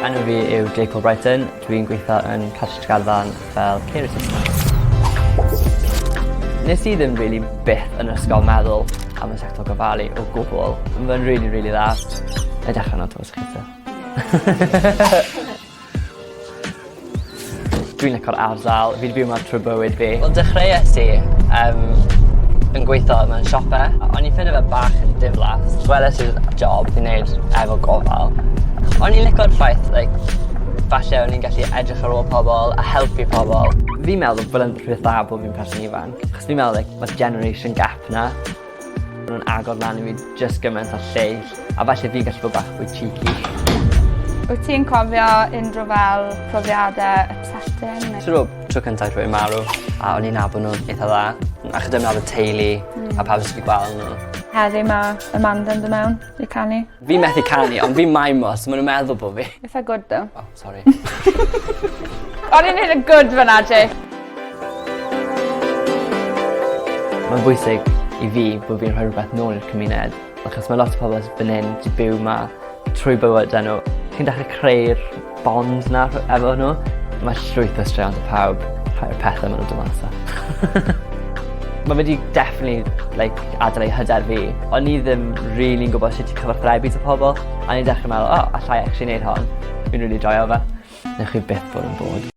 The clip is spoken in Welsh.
Enw fi yw Jake Albrighton, dwi'n gweithio yn Cartref Tregarthen fel care assistant. Nes i ddim rili byth yn ysgol meddwl am y sector gofalu o gwbwl. Ma'n rili rili dda. Na'i dechre nawr os chi isie. Dwi'n lico'r ardal, fi 'di byw 'ma trwy bywyd fi. Wel dechreues i yym yn gweitho mewn siope. O'n i'n ffindo fe bach yn diflas. Weles i'r job fi'n neud efo gofal. O'n i'n lico'r ffaith like falle o'n i'n gallu edrych ar ôl pobol a helpu pobol. Fi'n meddwl bod e'n rhywbeth dda bod fi'n person ifanc achos fi'n meddwl like ma'r generation gap 'na Ma' nw'n agor lan i fi jyst gyment â'r lleill a falle fi'n gallu bod bach fwy cheeky. Wyt ti'n cofio unrhyw fel profiade upsetting neu... Siŵr o fod tro cynta i rhywun marw a o'n i'n nabod nhw itha dda a chyda nabod teulu a pawb sy 'di gweld nhw. Heddi ma' Amanda'n do' mewn i canu. Fi methu canu ond fi'n mimo so ma' nw'n meddwl bo' fi. Itha good though. O sori. O'n i'n neud yn good fyna Jake. Mae'n bwysig i fi bo' fi'n rhoi rhywbeth nôl i'r cymuned achos ma' lot o pobol fan 'yn 'di byw 'ma trwy bywyde n'w. Chi'n dechre creu'r bond 'na rh- efo nhw. Ma' llwyth o straeon 'da pawb rhai o'r pethe ma' nw'n do' mas â. Ma' fe 'di definitely like adeiladu hyder fi. O'n i ddim rili'n gwbod sut i cyfathrebu 'da pobol a o'n i'n dechre meddwl o allai actually neud hon. Fi'n rili joio fe. Newch chi byth bod yn bored.